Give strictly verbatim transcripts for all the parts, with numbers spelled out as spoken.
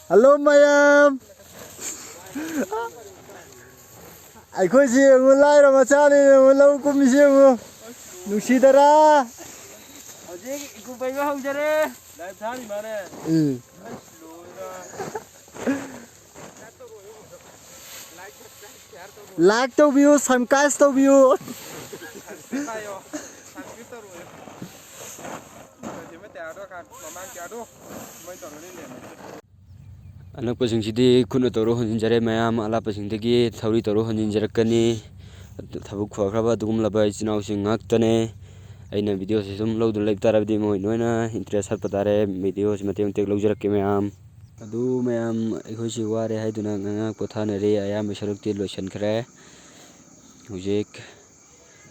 Hello ꯃꯌꯥꯝ, ꯑꯩꯈꯣꯏꯁꯤ ꯌꯦꯡꯉꯨ, ꯂꯥꯏꯔ ꯃꯆꯥꯅꯤ ꯌꯦꯡꯉꯨ, ꯂꯧ ꯀꯨꯝꯃꯤꯁꯤ ꯌꯦꯡꯉꯨ, ꯅꯨꯡꯁꯤꯗꯔꯥ? ꯍꯧꯖꯤꯛ ꯏꯀꯨ ꯄꯩꯕ ꯍꯧꯖꯔꯦ꯫ ꯂꯥꯏꯞ ꯊꯥꯔꯤ ꯃꯥꯅꯦ꯫ ꯎꯝ꯫ ꯑꯁ, ꯂꯣꯏꯔꯦ꯫ ꯂꯥꯏꯛ ꯇꯧꯕꯤꯌꯨ, ꯁꯝꯀꯥꯏꯁ ꯇꯧꯕꯤꯌꯨ꯫ ꯍꯥꯏꯌꯣ, ꯁꯝꯀꯥꯏꯁ ꯇꯧꯔꯣ꯫ ꯃꯃꯥꯡ ꯀꯌꯥꯗꯣ ꯃꯣꯏ ꯇꯧꯔꯅꯤ ꯂꯩꯔꯝꯃꯦ꯫ ꯑꯅꯛꯄꯁꯤꯡꯁꯤꯗꯤ ꯈꯨꯠꯅ ꯇꯧꯔ ꯍꯣꯟꯖꯤꯟꯖꯔꯦ ꯃꯌꯥꯝ, ꯑꯂꯥꯞꯄꯁꯤꯡꯗꯒꯤ ꯊꯧꯔꯤ ꯇꯧꯔ ꯍꯣꯟꯖꯤꯟꯖꯔꯛꯀꯅꯤ꯫ ꯊꯕꯛ ꯐꯈ꯭ꯔꯕ ꯑꯗꯨꯒꯨꯝꯂꯕ ꯏꯆꯤꯟ ꯏꯅꯥꯎꯁꯤꯡ ꯉꯥꯛꯇꯅꯦ꯫ ꯑꯩꯅ ꯚꯤꯗꯤꯑꯣꯁꯤ ꯁꯨꯝ ꯂꯧꯗꯨꯅ ꯂꯩꯕ ꯇꯥꯔꯕꯗꯤ ꯃꯣꯏ ꯂꯣꯏꯅ ꯏꯟꯇꯔꯦꯁ ꯍꯥꯠꯄ ꯇꯥꯔꯦ꯫ ꯚꯤꯗꯤꯑꯣꯁꯤ ꯃꯇꯦꯛ ꯃꯇꯦꯛ ꯂꯧꯖꯔꯛꯀꯦ ꯃꯌꯥꯝ꯫ ꯑꯗꯨ ꯃꯌꯥꯝ, ꯑꯩꯈꯣꯏꯁꯤ ꯋꯥꯔꯦ ꯍꯥꯏꯗꯨꯅ ꯉꯥꯏꯍꯥꯛ ꯄꯣꯊꯥꯅꯔꯦ꯫ ꯑꯌꯥꯝꯕ ꯁꯔꯨꯛꯇꯤ ꯂꯣꯏꯁꯤꯟꯈ꯭ꯔꯦ꯫ ꯍꯧꯖꯤꯛ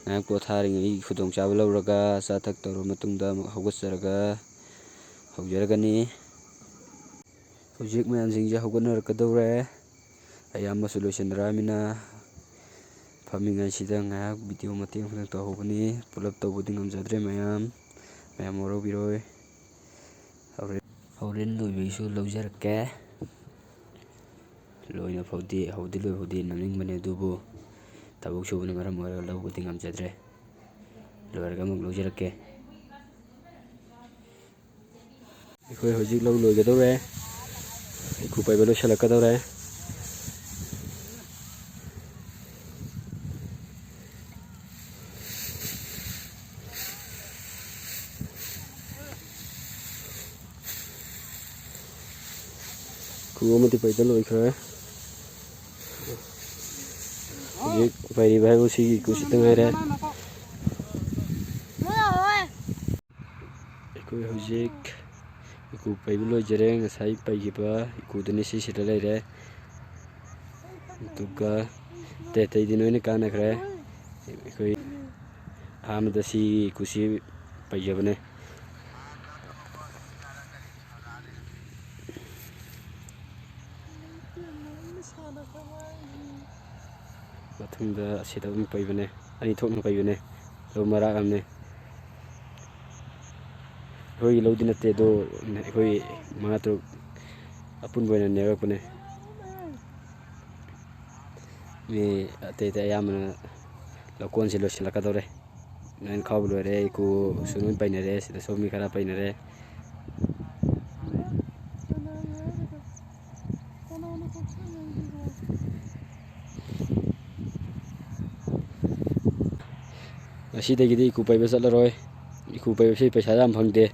ꯉꯥꯏꯍꯥꯛ ꯄꯣꯊꯥꯔꯤꯉꯩ ꯈꯨꯗꯣꯡꯆꯥꯕ ꯂꯧꯔꯒ ꯑꯆꯥ ꯑꯊꯛ ꯇꯧꯔꯕ ꯃꯇꯨꯡꯗ ꯑꯃꯨꯛ ꯍꯧꯒꯠꯆꯔꯒ ꯍꯧꯖꯔꯒꯅꯤ꯫ ꯍꯧꯖꯤꯛ ꯃꯌꯥꯝꯁꯤꯡꯁꯦ ꯍꯧꯒꯠꯅꯔꯛꯀꯗꯧꯔꯦ꯫ ꯑꯌꯥꯝꯕꯁꯨ ꯂꯣꯏꯁꯤꯟꯅꯔꯛꯑꯃꯤꯅ ꯐꯝꯃꯤꯉꯩꯁꯤꯗ ꯉꯥꯏꯍꯥꯛ ꯚꯤꯗꯤꯑꯣ ꯃꯇꯦꯛ ꯑꯃꯈꯛꯇꯪ ꯇꯧꯍꯧꯕꯅꯤ꯫ ꯄꯨꯂꯞ ꯇꯧꯕꯗꯤ ꯉꯝꯖꯗ꯭ꯔꯦ ꯃꯌꯥꯝ꯫ ꯃꯌꯥꯝ ꯋꯥꯔꯧꯕꯤꯔꯣꯏ꯫ ꯍꯣꯔꯦꯟ, ꯍꯣꯔꯦꯟ ꯂꯣꯏꯕꯒꯤꯁꯨ ꯂꯧꯖꯔꯛꯀꯦ꯫ ꯂꯣꯏꯅ ꯐꯥꯎꯗꯤ, ꯍꯧꯗꯤ ꯂꯣꯏ ꯐꯥꯎꯗꯤ ꯅꯝꯅꯤꯡꯕꯅꯦ, ꯑꯗꯨꯕꯨ ꯊꯕꯛ ꯁꯨꯕꯅ ꯃꯔꯝ ꯑꯣꯏꯔꯒ ꯂꯧꯕꯗꯤ ꯉꯝꯖꯗ꯭ꯔꯦ꯫ ꯂꯣꯏꯔꯒ ꯑꯃꯨꯛ ꯂꯧꯖꯔꯛꯀꯦ꯫ ꯑꯩꯈꯣꯏ ꯍꯧꯖꯤꯛ ꯂꯧ ꯂꯣꯏꯒꯗꯧꯔꯦ꯫ ꯏꯀꯨ ꯄꯩꯕ ꯂꯣꯏꯁꯤꯜꯂꯛꯀꯗꯧꯔꯦ꯫ ꯏꯀꯨ ꯑꯃꯗꯤ ꯄꯩꯕ ꯂꯣꯏꯈ꯭ꯔꯦ꯫ ꯍꯧꯖꯤꯛ ꯄꯩꯔꯤꯕ ꯍꯥꯏꯕꯨ ꯁꯤꯒꯤ ꯏꯀꯨꯁꯤꯇ ꯉꯥꯏꯔꯦ꯫ ꯑꯩꯈꯣꯏ ꯍꯧꯖꯤꯛ ꯏꯀꯨ ꯄꯩꯕ ꯂꯣꯏꯖꯔꯦ꯫ ꯉꯁꯥꯏ ꯄꯩꯈꯤꯕ ꯏꯀꯨꯗꯨꯅꯤ ꯁꯤꯁꯤꯗ ꯂꯩꯔꯦ꯫ ꯑꯗꯨꯒ ꯑꯇꯩ ꯑꯇꯩꯗꯤ ꯂꯣꯏꯅ ꯀꯥꯟꯅꯈ꯭ꯔꯦ꯫ ꯑꯩꯈꯣꯏ ꯑꯍꯥꯟꯕꯗ ꯁꯤꯒꯤ ꯏꯀꯨꯁꯤ ꯄꯩꯖꯕꯅꯦ꯫ ꯃꯊꯪꯗ ꯑꯁꯤꯗ ꯑꯃꯨꯛ ꯄꯩꯕꯅꯦ, ꯑꯅꯤ ꯊꯣꯛꯅ ꯄꯩꯕꯅꯦ꯫ ꯂꯧ ꯃꯔꯥꯛ ꯑꯃꯅꯦ꯫ ꯑꯩꯈꯣꯏꯒꯤ ꯂꯧꯗꯤ ꯅꯠꯇꯦ ꯑꯗꯣ, ꯑꯩꯈꯣꯏ ꯃꯉꯥ ꯇꯔꯨꯛ ꯑꯄꯨꯟꯕ ꯑꯣꯏꯅ ꯅꯦꯛꯂꯛꯄꯅꯦ꯫ ꯃꯤ ꯑꯇꯩ ꯑꯇꯩ ꯑꯌꯥꯝꯕꯅ ꯂꯧꯀꯣꯟꯁꯦ ꯂꯣꯏꯁꯤꯜꯂꯛꯀꯗꯧꯔꯦ꯫ ꯅꯣꯏꯅ ꯈꯥꯎꯕ ꯂꯣꯏꯔꯦ, ꯏꯀꯨꯁꯨ ꯂꯣꯏ ꯄꯩꯅꯔꯦ, ꯁꯤꯗꯁꯨ ꯃꯤ ꯈꯔ ꯄꯩꯅꯔꯦ꯫ ꯉꯁꯤꯗꯒꯤꯗꯤ ꯏꯀꯨ ꯄꯩꯕ ꯆꯠꯂꯔꯣꯏ꯫ ꯏꯀꯨ ꯄꯩꯕꯁꯤ ꯄꯩꯁꯥ ꯌꯥꯝ ꯐꯪꯗꯦ꯫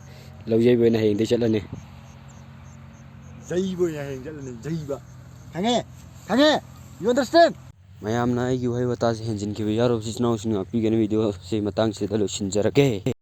ꯂꯧ ꯌꯩꯕ ꯑꯣꯏꯅ ꯍꯌꯦꯡꯗꯩ ꯆꯠꯂꯅꯤ꯫ ꯌꯩꯕ ꯑꯣꯏꯅ ꯍꯌꯦꯡ ꯆꯠꯂꯅꯤ, ꯌꯩꯕ꯫ ꯈꯪꯉꯦ? ꯈꯪꯉꯦ? You understand? ꯃꯌꯥꯝꯅ ꯑꯩꯒꯤ ꯋꯥꯍꯩ ꯋꯥꯇꯥꯁꯦ ꯍꯦꯟꯖꯤꯟꯈꯤꯕ ꯌꯥꯔꯣꯏ꯫ ꯏꯆꯤꯟ ꯏꯅꯥꯎꯁꯤꯡ ꯉꯥꯛꯄꯤꯒꯅꯤ꯫ Video ꯁꯤ ꯃꯇꯥꯡꯁꯤꯗ ꯂꯣꯏꯁꯤꯟꯖꯔꯒꯦ꯫